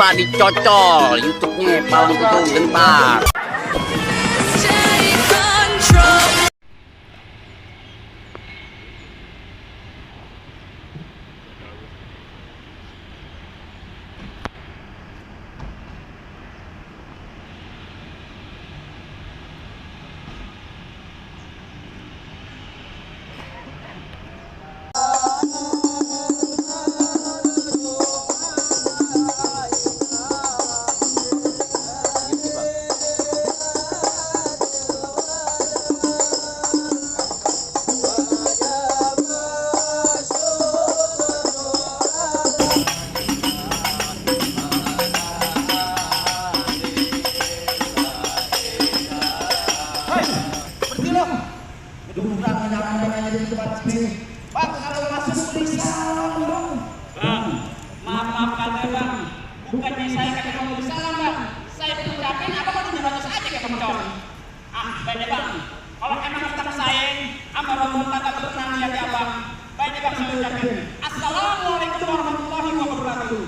coba dicocol YouTube-nya Palang Pintu Gentar. Bukannya saya kata kamu bersalah, Bang. Saya ucapin apa mau dirocos aja kayak kamu cowok. Baiknya Bang. Kalau emang tetap sayang, sama rumah tangga berenang lihat ya Bang. Baiknya Bang, saya ucapin. Assalamualaikum warahmatullahi wabarakatuh.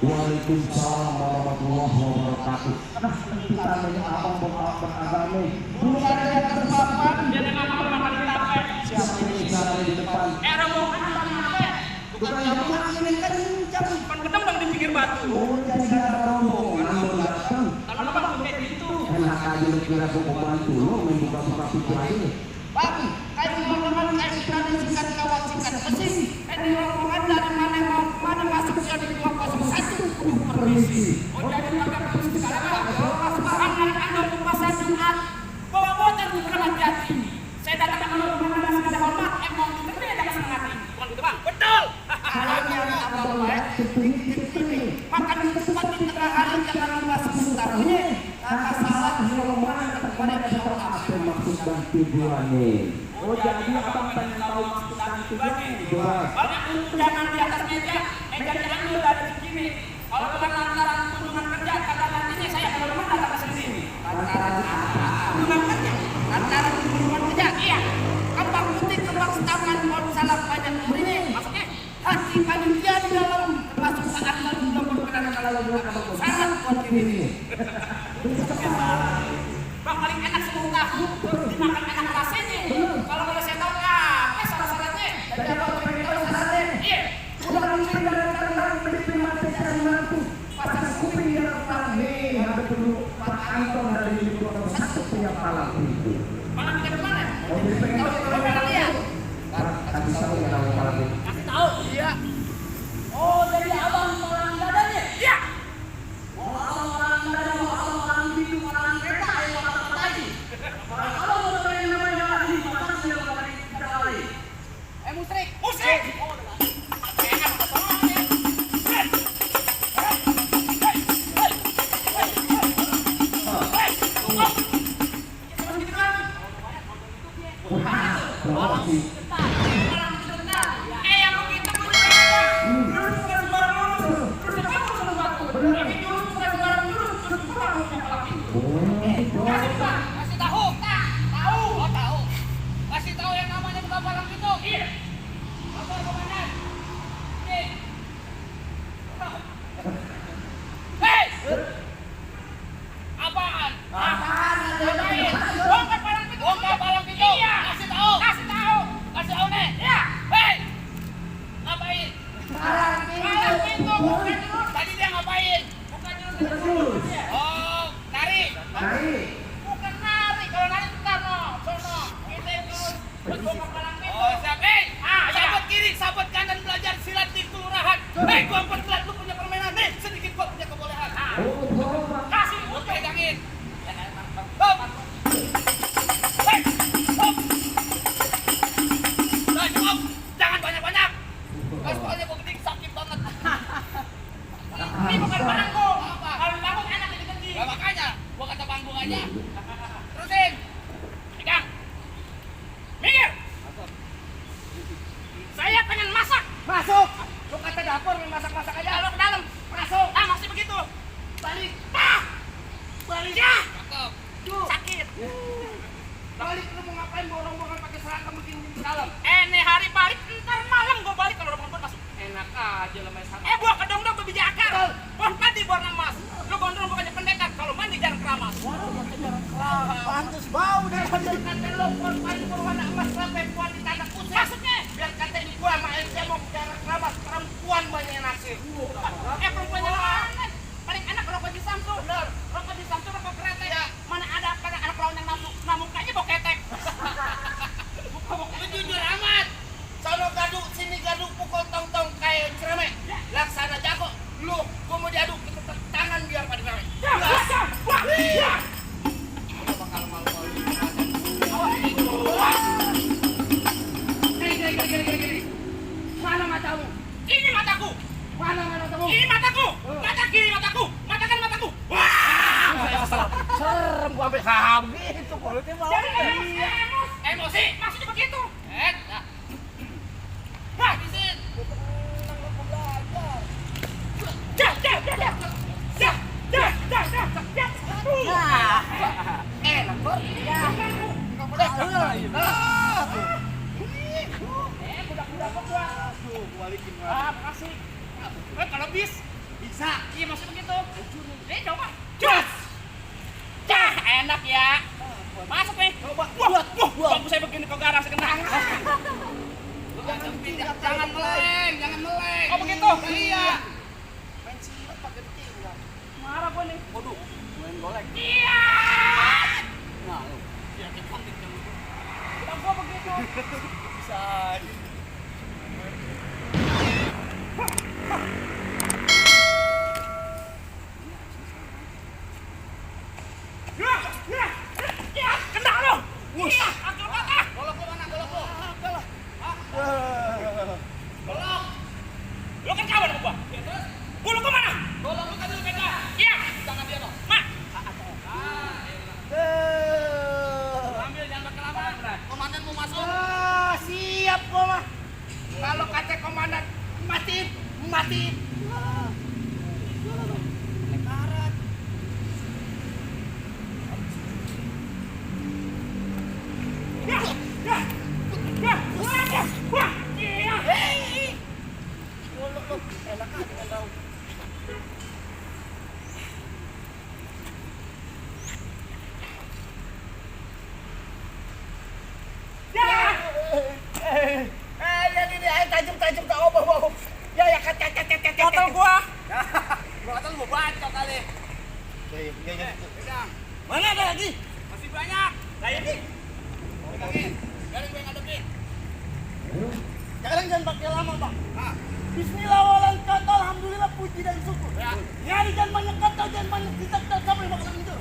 Waalaikumsalam warahmatullahi wabarakatuh. Nah, kita ini abang beragama. Dulu ada yang terpapan, Dia dengan apa bakal ditapet? siapa ini sana di depan? Rombong apa apa? Bukan yang ini kencang. Pan gedang Bang di pinggir batu. Oh, jadi ada rombongan mau datang. Kalau Bang kayak gitu. Enak aja lu kira gua mau bantu lu membuka-buka pintu ini. Bang, kayak rombongan kayak berani singkat kawat singkat mesin. Ini rombongan dari mana masuk jadi 201. Permisi. Oh jadi agak permisi sekarang. Sekarang Anda puasa Jumat. Bawa motor bukan hati-hati. Saya datang ke rombongan masih ada hormat. Emang bener ya ada senang hati. Bukan gitu Bang? Betul. Halnya apa baik? Makan di tempat di tengah hari jangan lupa sebentarnya. Kata salah rombongan kepada Apa maksud dan tujuannya? Oh, jadi abang pengen tahu maksud dan tujuannya? Jelas. banyak undangan di atas meja. Meja diambil dari sini. Kalau bukan lantaran kunjungan kerja, kata nantinya saya kalau rumah datang ke sini. Kunjungan kerja? Lantaran kunjungan kerja? Iya. Kembang putih, kembang setaman, pohon salak banyak ini. Maksudnya hati panitia di dalam termasuk saat lalu belum berkenan kalau sangat kuat ini. Bang paling enak semoga dimakan enak rasanya. Kalau boleh saya tahu apa salah-salahnya? Dari apa pengen tahu salahnya? Iya. Udah mungkin dari tentang terima cari mantu. Pasang kuping yang pertama nih ada perlu Pak Anton dari Kota Satu punya Palang Pintu. Malam kita kemana? Oh, jadi pengen Tahu di mana lihat? kasih tahu ya nama Palang Pintu. Kasih tahu. Iya. Oh jadi abang orang dadanya? Iya. Oh abang orang dadanya, abang orang bidu, orang kereta, orang apa lagi? Abang mau pengen namanya lagi, masa dia mau lagi kita lagi? Musrik. Musrik. Oh, enak banget. Kasih tahu, tahu. Kasih tahu yang namanya bukan Palang Pintu. Iya. Bapak komandan. Hei! Apaan? Apaan? Bongkar Palang Pintu. Bongkar Palang Pintu. Iya. Kasih tahu. Kasih tahu. Kasih tahu nih. Iya. Hei! Ngapain? Palang Pintu. Bukan dulu. Tadi dia ngapain? Bukan dulu. Oh, tarik. Bukan nari, kalau nari bentar no, sono. Kita terus bongkar Palang Pintu. Oh, siap. Sahabat kiri, sahabat kanan belajar silat di kelurahan. Gua pertelat lu punya permainan nih, sedikit gua punya kebolehan. Kasih, gua pegangin. Hop. Hei, hop. Nah, cukup. Jangan banyak-banyak. Kalau pokoknya gua gede sakit banget. Ini bukan panggung. Kalau panggung enak gede-gede. Ya makanya, gua kata panggung aja. Terusin. Pegang. Minggir. Saya pengen masak. Masuk. Lu kata dapur masak-masak aja. Lu ke dalam. Masuk. Masih begitu. Balik. Balik. Ya. Cakep. Sakit. Balik lu mau ngapain bawa rombongan pakai seragam begini di dalam? Ini hari balik ntar malam gua balik kalau rombongan masuk. Enak aja lo main sama. Buah kedong dong kebijakan. Pohon padi warna emas. Lo gondrong bukannya pendekar. Kalau mandi jangan keramas. Pantes bau deh. Kata lo pohon padi berwarna emas sampai puan di tanah pusat. Maksudnya biar kata ini gua sama saya mau bicara keramas. Perempuan banyak nasib. Perempuannya mana? Paling enak rokok di Samsung. Bener. Rokok di Samsung rokok kretek. Ya. Mana ada pada anak perawan yang nafsu. Nah mukanya bau ketek. Lu jujur amat. Sono gaduh, sini gaduh, pukul tong-tong kayak cerame. Laksana jago. Lu, gua mau diadu, kita tangan biar pada rame. Iya. Lu bakal malu-malu. Gini. Mana matamu? Ini mataku. Mana matamu? Ini mataku. Mata kiri mataku. Mata kan mataku. Wah! Serem gua sampai saham gitu kulitnya mau. Emosi, maksudnya begitu. Habisin. Enak kok. Budak-budak gua. Balikin Makasih. Kalau bisa. Iya maksudnya begitu. Coba. Cus. Enak ya. Masuk nih. Wah, saya begini kok garang sekendang. Jangan meleng. Oh begitu? Iya. Main silat pakai tinggal. Marah gua nih. Waduh, main golek. Iya. Nah, lu. Ya kita gua begitu. Bisa. Ya, kena lo. Iya, akal kata. Golok mana? Golok. Lo kan kawan sama gua. Golok gua mana? Golok lu kan lu beda. Iya. Jangan dia dong. Mak. Ambil jangan pakai lama. Komandan mau masuk. Siap gua mah. Kalau kata komandan mati. Enak aja dengan daun. Tajam tak bau. Ya kat. Gatal gua. Gua kata lu mau bacot kali. Iya. Pegang. Mana ada lagi? Masih banyak. Lah ini. Pegangin. Garing gue ngadepin. Jangan pakai lama, Bang. Ah. Bismillah walan kata alhamdulillah puji dan syukur. Ya. Nyari jangan banyak kata, jangan banyak kita sampai bakal itu.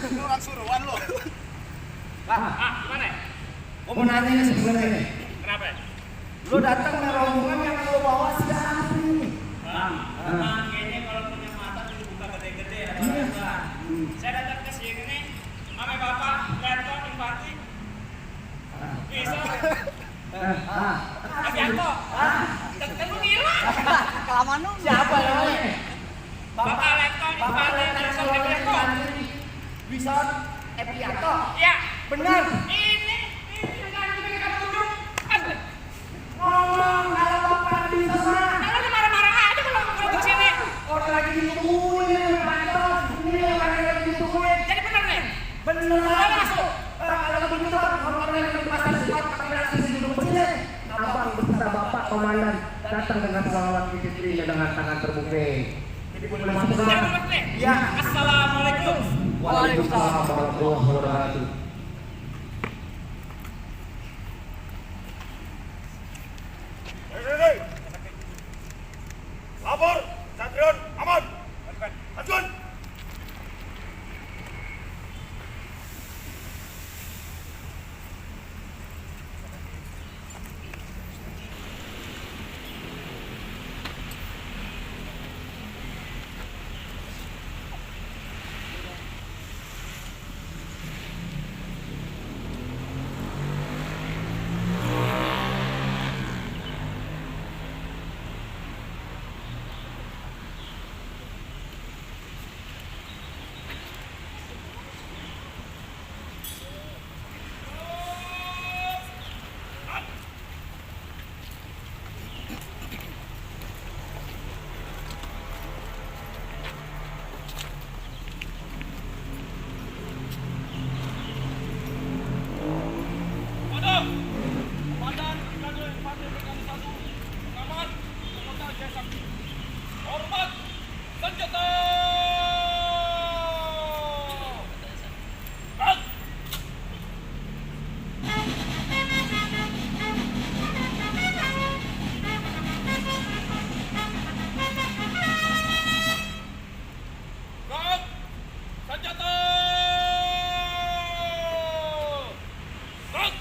Orang suruhan lo. Gimana? Gua mau nanya ini sebenarnya. Kenapa? Lu datang dengan rombongan yang lu bawa siapa ini? Bang, kayaknya kalau punya mata dibuka gede-gede ya. Saya datang ke sini sama bapak laptop Impati. Bisa. Abianto. Kan lu gila. Kelamaan lu. Siapa namanya? Bapak laptop Impati dari Soekarno. Bisa Epianto. Iya. Benar. Ini jangan kita tunjuk. Ngomong kalau bapak bisa mah. Kalau lu marah-marah aja kalau ke sini. Orang lagi ditungguin kantor. Ini orang lagi ditungguin. Jadi benar nih. Bener. Kalau masuk. Kalau begitu datang dengan selawat istrinya dengan tangan terbuka. Jadi boleh masuk ke dalam. Ya, assalamualaikum. Waalaikumsalam warahmatullahi wabarakatuh. Lapor, Satrion, aman. Ajuan. Komandan Brigade Infanteri Brigade 1 Pengaman Komandan Jaya Sakti. Hormat senjata. Gerak. Gerak. Senjata. Gerak.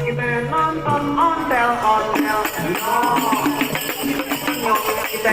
Kita nonton ondel-ondel, kita